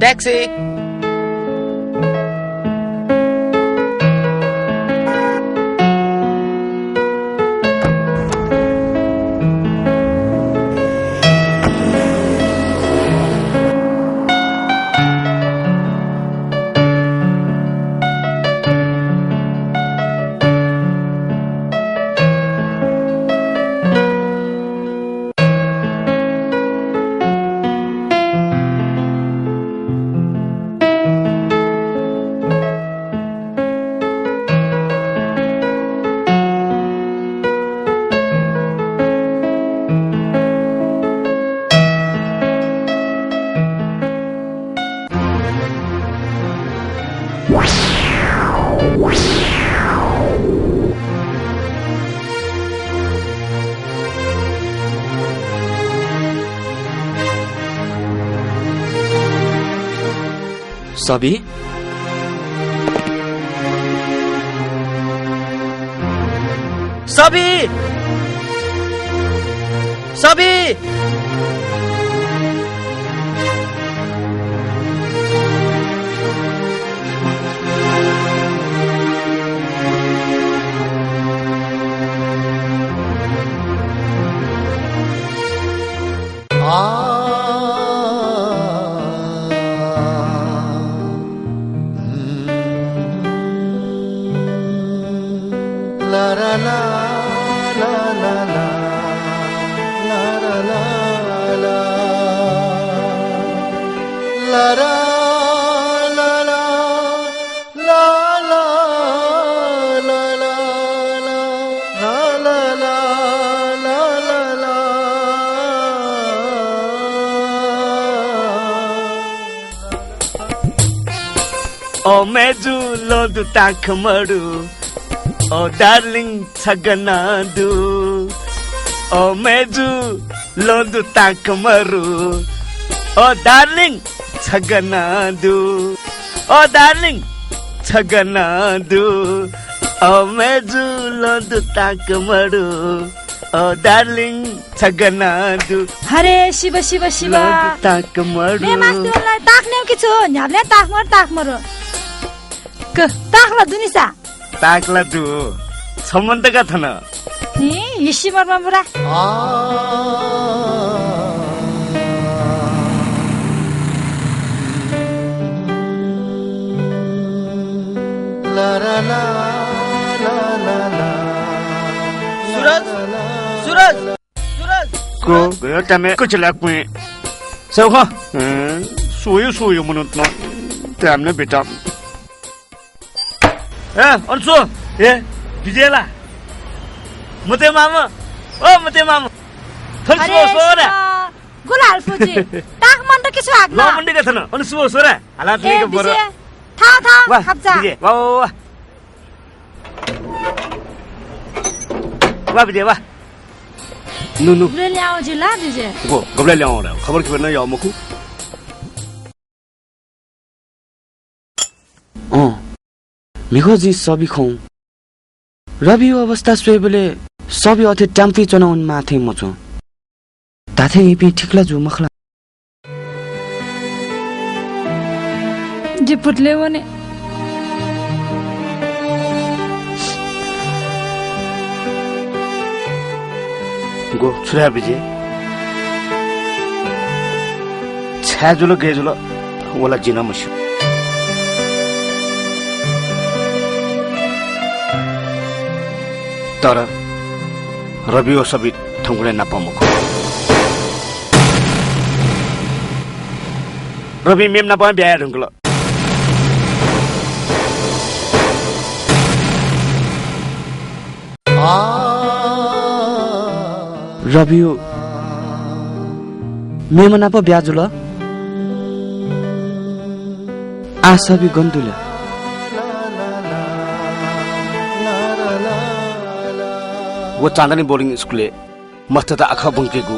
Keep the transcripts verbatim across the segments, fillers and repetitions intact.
ट्याक्सी। सबि? सबि! सबि! ओ मय्जु, लँ दु ताख मरु। ओ darling, छ गन दु? ओ मय्जु, लँ दु ताख मरु। ओ darling, छ गन दु? ओ darling, छ गन दु? ओ मय्जु, लँ दु ताख मरु। ओ darling, छ गन दु? हरे शिव, शिव, शिव। लँ दु ताख मरु। मे मास्ति वनलाइ ताख न्यंकि छु, न्ह्याबलें ताख मरु, ताख मरु। क, ताख ला दु नि सा? ताख ला दु। छम्ह तक थन। हि, हिसि मर्मा बुरा। सुरज, सुरज, सुरज। को गयो तमे कुछ लाग पुए। सौ ख। हम्म, सोयो, सोयो मनुत न। त्याम न बेटा। ए, अन सु? ए, विजय ला? मते मामा। ओ, मते मामा। थन अरे, सु, सु रे? शिवा, गुलाल फुजी। ताख मन त किसु हाक ल ना। मन दिका थन। अन सु, सु रे? हालात ए, निके बरो। विजय, था, था, वाह, खप्चा। विजय, वाह, वाह, वाह। वाह, विजय, वाह। नु, नु। गुबले ल्याओ जिला, विजय। गो, गुबले ल्याओ रे। खबर खबर न याओ मखु। अँ, म्हिगः जिं सबि खं। रबियो अवस्था स्वयेबलय् सबि अथे त्याम्पुइ च्वनावनेमाः थें मच्वं। धात्थें इपिं ठीक ला जू मखु ला? जि पुतले वने। गो, छु धाये विजय? छाय् जुल, गय् जुल, व ला जिं नं मस्यू। तर रबियो सबि थौंकन्हय् नाप मखु। रबि मेम्ह नाप ब्याहा याये धुंकल। रबियो मेम्ह नाप ब्याहा जुल। आः सबि गन दु ले? व चाँदनी बोर्डिङ स्कुलय् मस्तय्त आखः ब्वंकेगु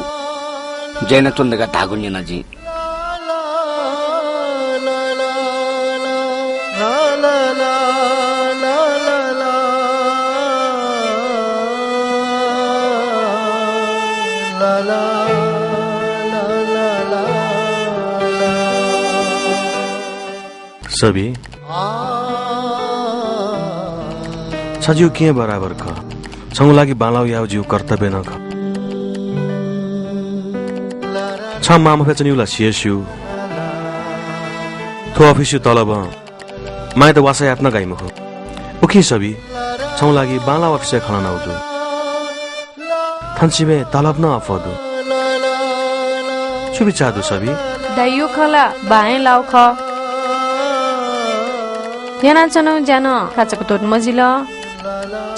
ज्या यानाच्वन धकाः धाःगु न्यना जिं। सभी, छ जिगु केहेँ बराबर खः। छंगु लागि बांलाःगु यायेगु जिगु कर्तव्य नं खः। छं मां मफयाच्वनीगु ला छिं हे स्यू। थ्व अफिसया तलबं मांयात वासः यायेत नं गाइ मखु। उकिं सभी, छंगु लागि बांलाःगु अफिसय् खँ ल्हानागु दु। थन छिमि तलब नं अप्वः दु। छु बिचाः दु सभी? दाइया खँ ला बांलाःगु खः। यानाच्वनागु ज्या नं काचाक्क त्वःते मजिल।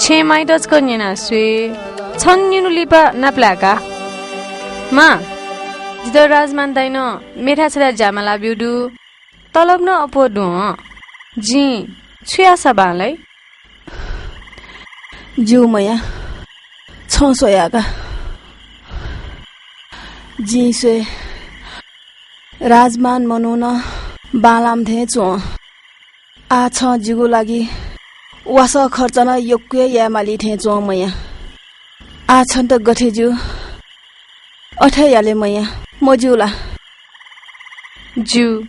छेँय् मांयात छकः न्यना स्वये। छन्हु निन्हु लिपा नापलाये का। मां, जितः राजमान दाइनं मेथाय् छथाय् ज्या मालाब्यूगु दु। तलब नं अप्वः दु हँ। जिं छु याःसा बांलाइ? ज्यू मया, छं स्वया का। जिं स्वये, राजमान मनू नं बांलाःम्ह थें च्वं। आः छं जिगु लागि वासः खर्च नं यक्व हे याये माली थें च्वं मया। आः छन्त गथे ज्यू, अथे याले मया, मज्यू ला? ज्यू।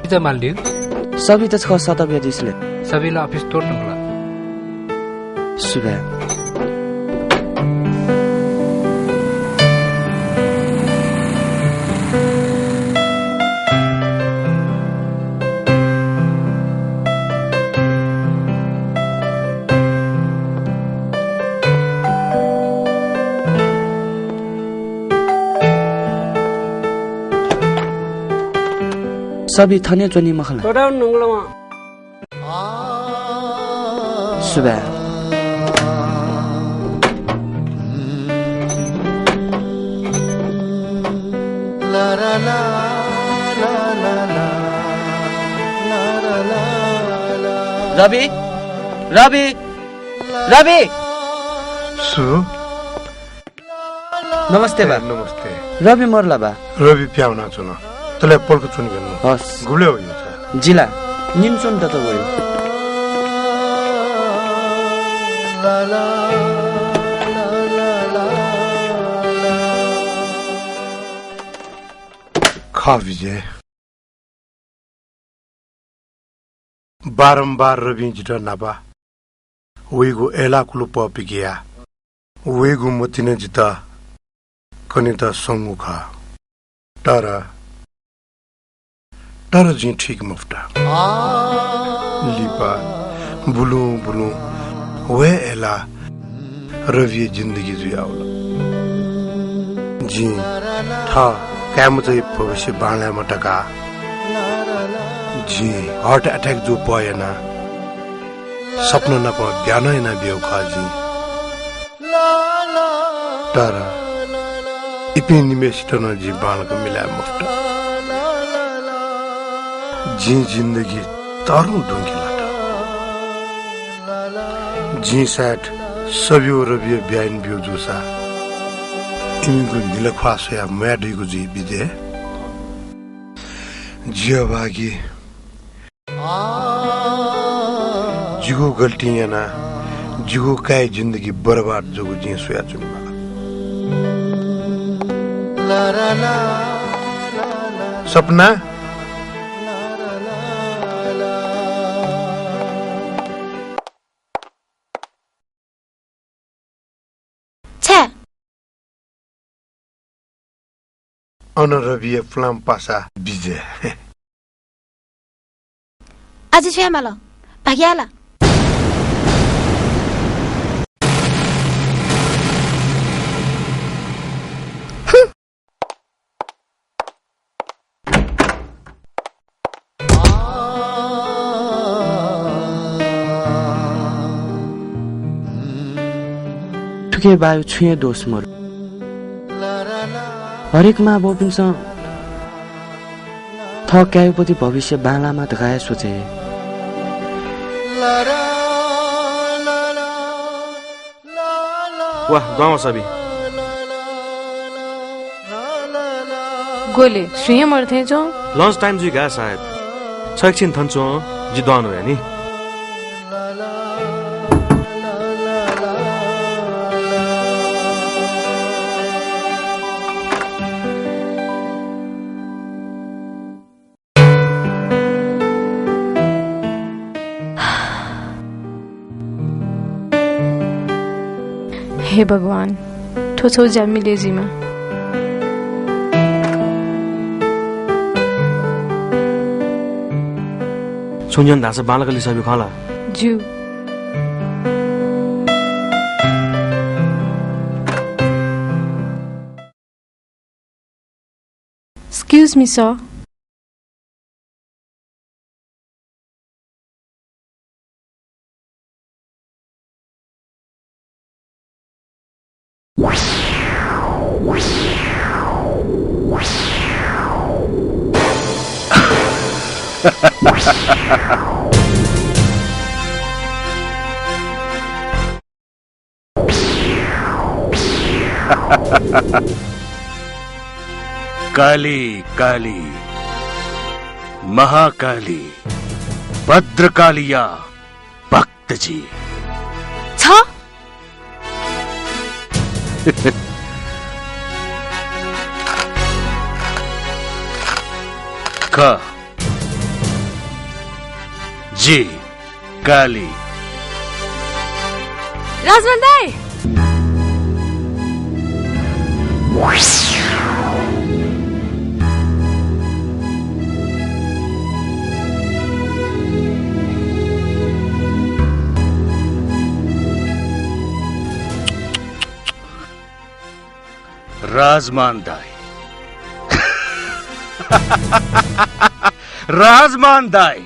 इता माल दिउ। सभी त छकः सतप यादिसँ ले। सभी ला अफिस त्वःते धुंकल। सुभाय्। सभी थन हे च्वनी मखु ला? त्वःताः धुंकल वं। सुभाय्। रवि, रवि, रवि। सु? नमस्ते बा। ए, नमस्ते। रवि मरु ला बा? रवि पिहां वनाच्वन। तले पलख च्वने गन। हस्। गुबलय् वइ छ? जि ला निन्हु च्वने दत वइ। खः विजय। बारम्बार रविं जितः नापं वइगु अय्लाः कुलुपः पिकयाः वइगु मतिना जितः कनेत स्वंगु खः। तर, तर जिं थुइके मफुत। लिपा बुलुं बुलुं व हे अय्लाः रविया जिन्दगी जुयावल। जिं थः काय्‌मचाया भविष्य बांलायेमा धकाः जिं heart attack जू पः यानाः सपना नाप ब्याहा नं यानाबियागु खः जिं। तर इपिं निम्हय्‌सित नं जिं बांलाक मिलाये मफुत। जिं जिन्दगी तःधंगु धुंके लात। जिं सायद सभी व रविया ब्याहा यानाब्यूगु जूसा इमिगु न्हिलाख्वाः स्वयाः म्वाये दइगु जुइ विजय। जि अभागी। जिगु गल्तिं यानाः जिगु काय्‌या जिन्दगी बरबाद जूगु जिं स्वयाच्वनेमाल। सपना। छाय्? अन रविया पुलांपासा विजय। आः जि छु यायेमाल? भाग्य आः ला? थुकी बाया छुं हे दोष मरु। हरेक मांबौपिन्सं थः काय्‌या प्रति भविष्य बांलाःमा धकाः हे सोचे। वाह, दुहां वः सभी। ग्वले, सुं हे मरु थें च्वं। Lunch time जुइगु सायद। छ एकछिन थन च्वं, जि दुहां वये नि। हे भगवान, थ्व छौ ज्या मिले जुइमा। छुं न्यन धाःसा बांलाक लिसः बी खः ला? ज्यू। Excuse me, sir. काली, काली, महाकाली, भद्रकालीया भक्त जि। छ? ख। जि। काली। राजमान दाइ! राजमान दाइ। राजमान दाइ।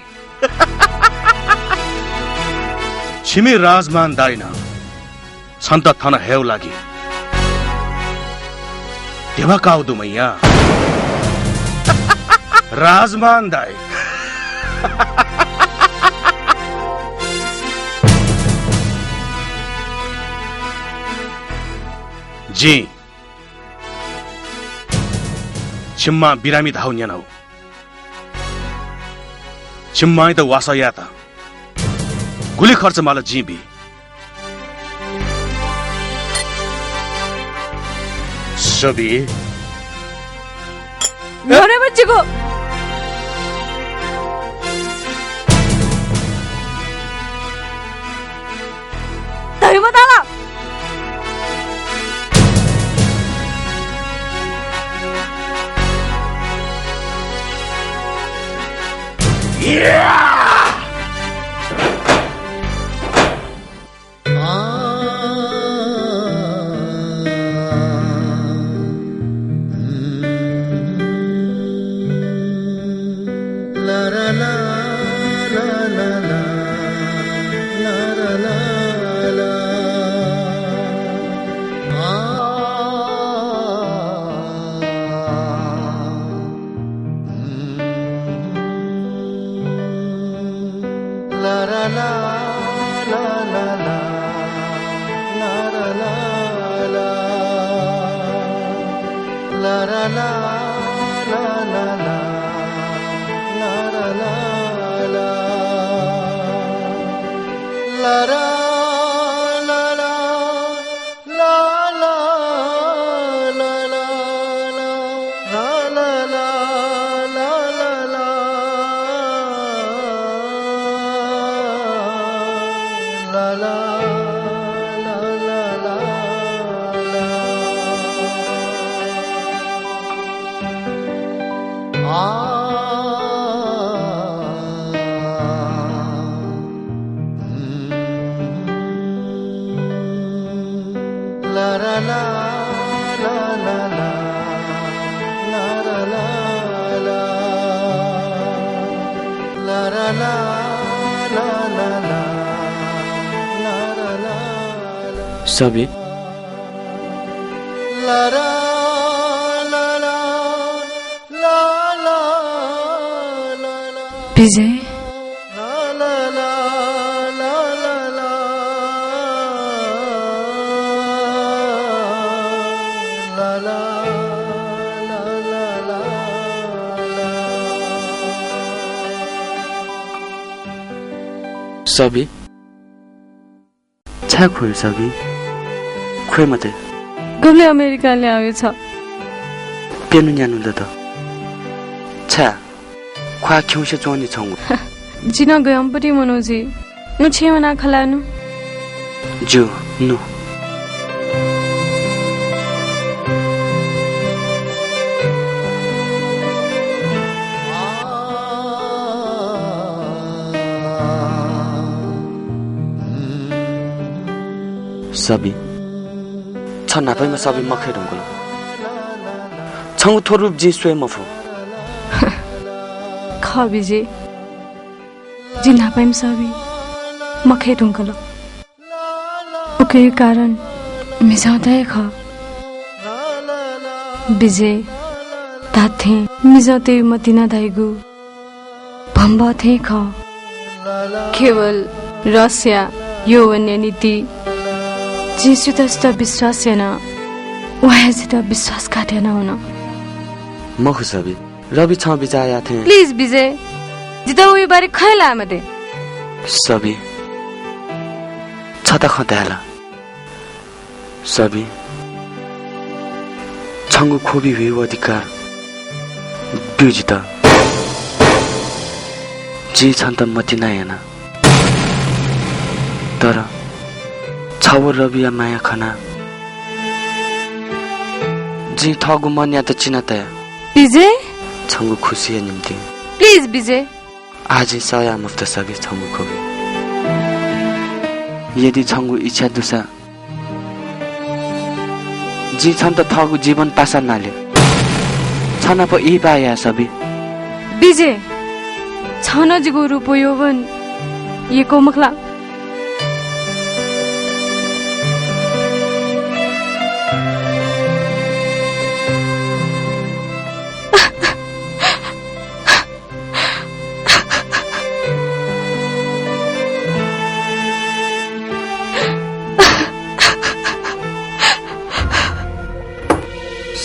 छिमि राजमान दाइनं छन्त थन हयेगु लागि धिबा काउ दु मया। राजमान दाइ। जिं छिम्मा बिरामी धाउ न्यनाउ। छिम्माइत वासः यायेत गुलि खर्च माल जिं बी। सभी। न्ह्यःने मजिगु। धइम्ह दाला। सभी। विजय। सभी। छाय् ख्वये सभी? ख्वये मते। गबलय् अमेरिकां लिहां वये छ? प्यन्हु न्यान्हु दत। छाय्? ख्वाः खिउँसे च्वंनि छंगु। जि नं गयंपति मनू जुइ। नु छेँय् वनाः खँ ल्हाये नु। ज्यू, नु। सबि, छ न्हापायाम्ह सबि मखये धुंकल। छंगु थ्व रूप जिं स्वये मफु। खः बिजय, जि न्हापायाम्ह सबि मखये धुंकल। उकिया कारण मिजंत हे खः। बिजय, धात्थें मिजंतय् मतिना धाइगु भम्बः थें खः। केवल रसया यौवनया निंतिं जिं सुथसित विश्वास याना, व हे जितः विश्वासघात याना वन। मखु सबि, रवि, छं बिचाः याः थें। Please बिजय, जितः वया बारे खँ हे ल्हाये मते। सबि, छता खँ धाये ला? सबि, छंगु ख्वबि हुइगु अधिकार ब्यु जितः। जिं छन्त मतिना याना। तर छ व रविया माया खना जिं थःगु मनयात चिनातया। बिजय? छंगु खुसिया निंतिं। Please बिजय। आः जिं सह याये मफुत सबि छंगु ख्वबि। यदि छंगु इच्छा दुसा जिं छन्त थःगु जीवन पासा नाले। छ नाप इहिपाः याये सबि। बिजय, छं नं जिगु रूप यौवन यय्‌कू मखु ला?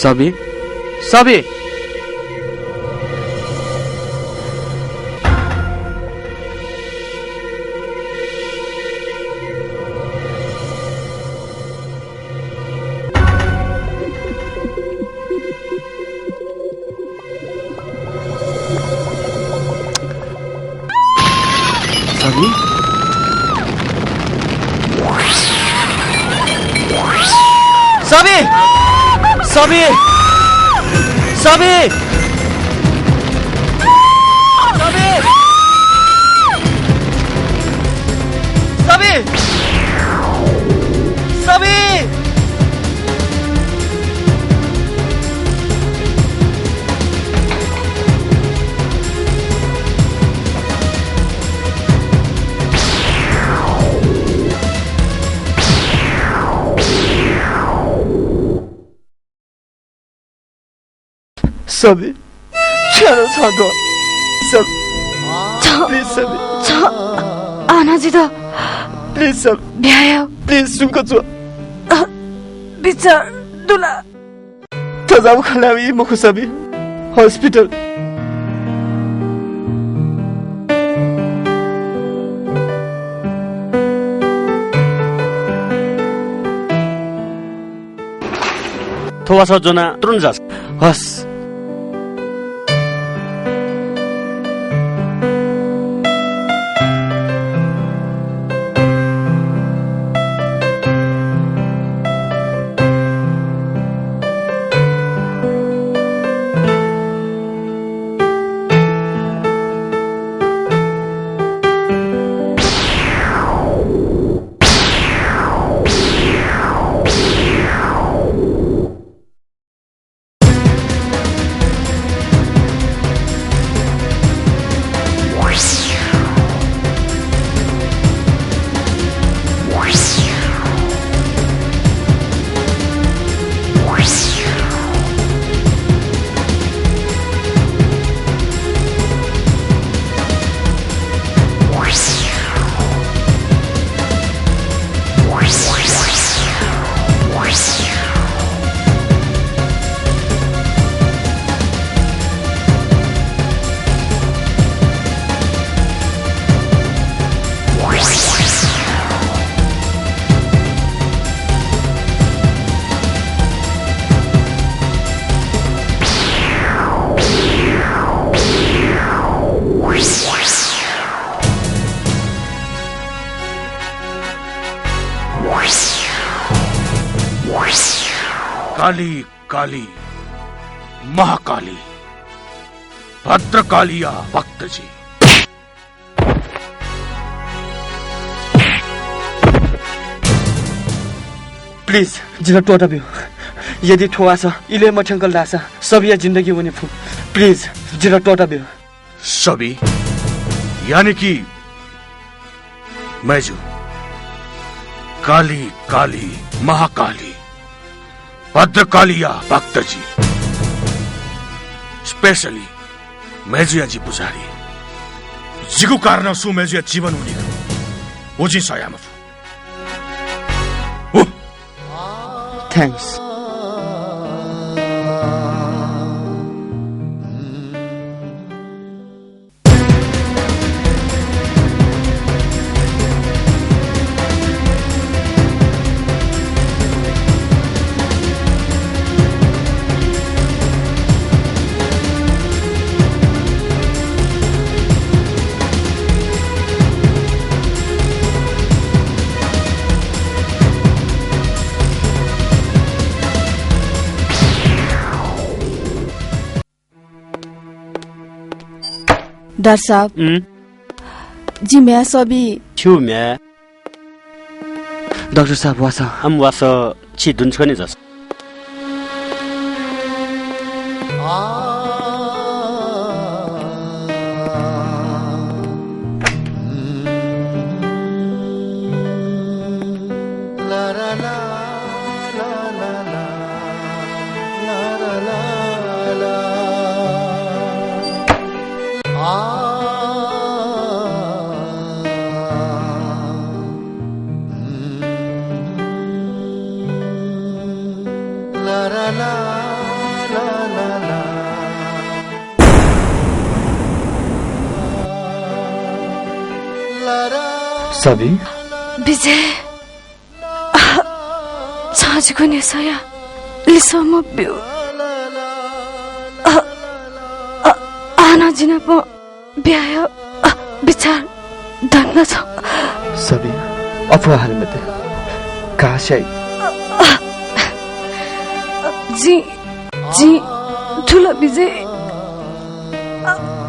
सबि, सबि। सबि? सबि! सबि! सबि! सबि! सबि! सबि, छ्याना छां दु। सबि, छ, please सबि। छ, आना जितः please सबि। ब्याहा याये। Please सुम्क च्वँ। अ, बिचाः दु ला। थज्याःगु खँ ल्हायेगु ई मखु सबि। Hospital। थ्व वासः ज्वनाः तुरुन्त झासँ। हस्। काली, काली, महाकाली, भद्रकालीया भक्त जि। Please, जितः त्वःता ब्यु। यदि थ्व वासः इलय् मथ्यंकल धाःसा सभिया जिन्दगी वने फु। Please, जितः त्वःता ब्यु। सभी, यानि कि मय्जु, काली, काली, महाकाली, भद्रकालीया भक्त जि, specially मय्जुया जि पुजारी। जिगु कारणं सुं मय्जुया जीवन वनीगु, व जिं सयाः मफु। Thanks। डाक्टर साहब, उम्? जि म्ह्याय् सभी। छु म्ह्याय्? डाक्टर साहब, वासः। अम वासः, छि दुने छ्वने झासँ। सभी? विजय, छं जिगु न्ह्यसःया लिसः मब्यू। अ, अ, हानं जि नाप ब्याहा, अ, बिचाः दन छं। सभी, अप्वः हाले मते। का स्याइ। जि, जि थुल विजय।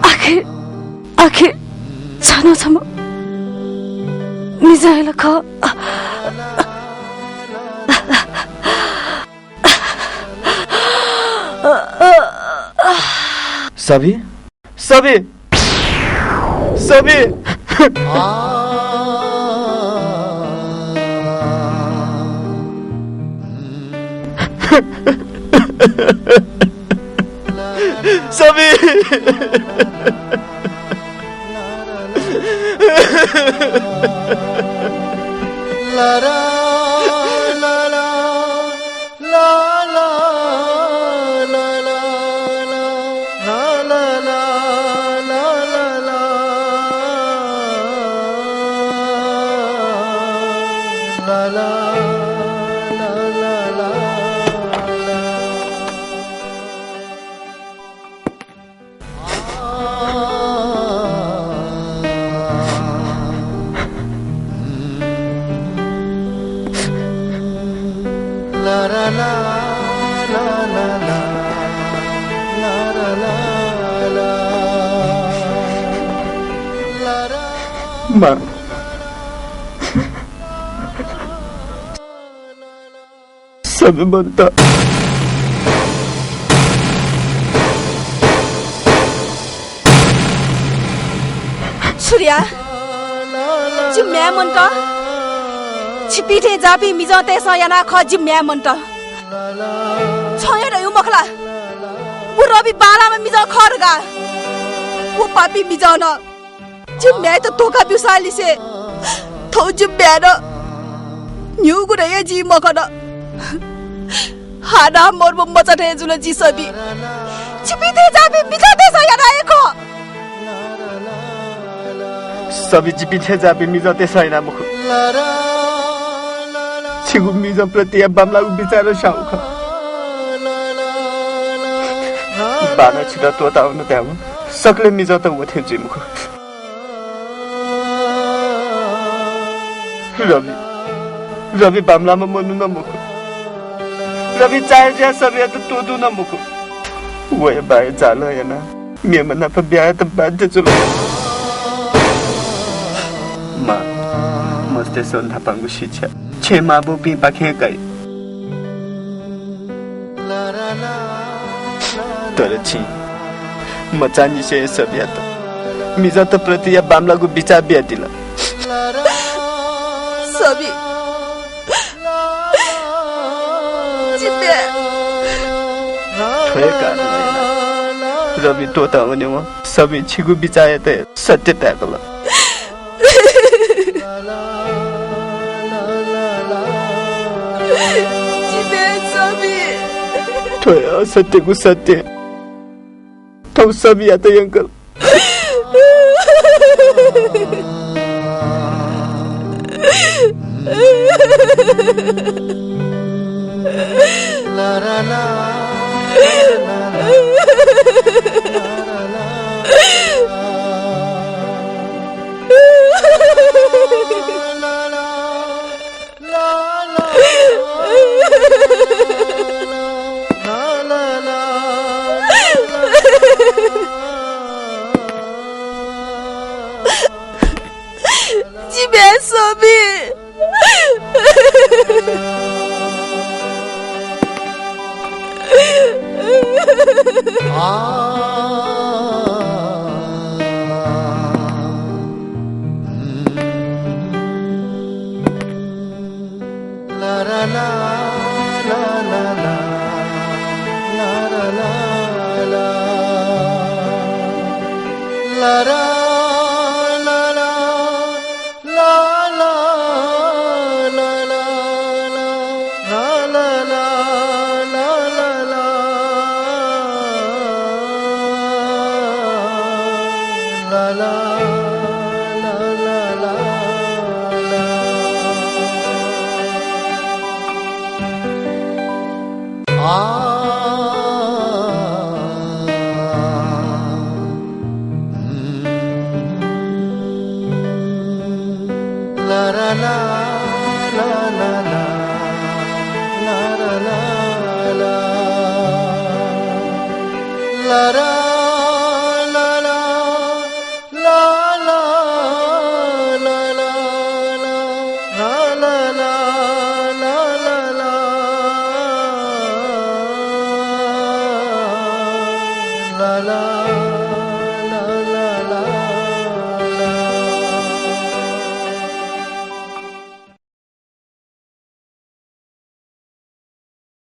आखिर, आखिर छन्हु छम्ह मिजं हे ला खः। सभी, सभी, सभी। सभी। मां। सभी मन्त। सूर्या, जि म्ह्याय् मन्त। छिपिं थें जाःपिं मिजंतय्सं यानाः खः जि म्ह्याय् मन्त। छं हे धयागु मखु ला, व रवि बांलाःम्ह मिजं खः धकाः। व पापी मिजं नं जि म्ह्याय्‌यात धोखा ब्यूसांनिसें थौं जि म्ह्याय् नं न्ह्यूगु धयाः जिं मखन। हानं मरुम्ह मचा थें जुल जि सभी। छिपिं थें जाःपिं मिजंतय्सं यानाः हे खः। सभी जिपिं थें जाःपिं मिजंतय्सं यानाः मखु। छिगु मिजंप्रतिया बांमलाःगु बिचारं स्याःगु खः। बानं छितः त्वःतावन धायेवं सकलें मिजंत व थें जुइ मखु। रवि, रवि बांमलाःम्ह मनू नं मखु। रवि चायाः जुयाः सभ्ययात त्वःतू नं मखु। वया बांया जालं यानाः मेम्ह नाप ब्याहा यायेत बाध्य जुल। मां, मस्तय्सं न्हापांगु शिक्षा छेँय् मांबौपिंपाखें हे काइ। तर छिं मचांनिसें हे सभियात मिजंत प्रतिया बांमलाःगु बिचाः बियादिल। सभि, जितय्। थ्व हे कारणं यानाः रवि त्वःता वनेवं सभिं छिगु बिचाःयात हे सत्य ताय्कल। जितय् सभि। थ्व हे असत्यगु सत्य थौं सभियात यंकल। जिमि सभि।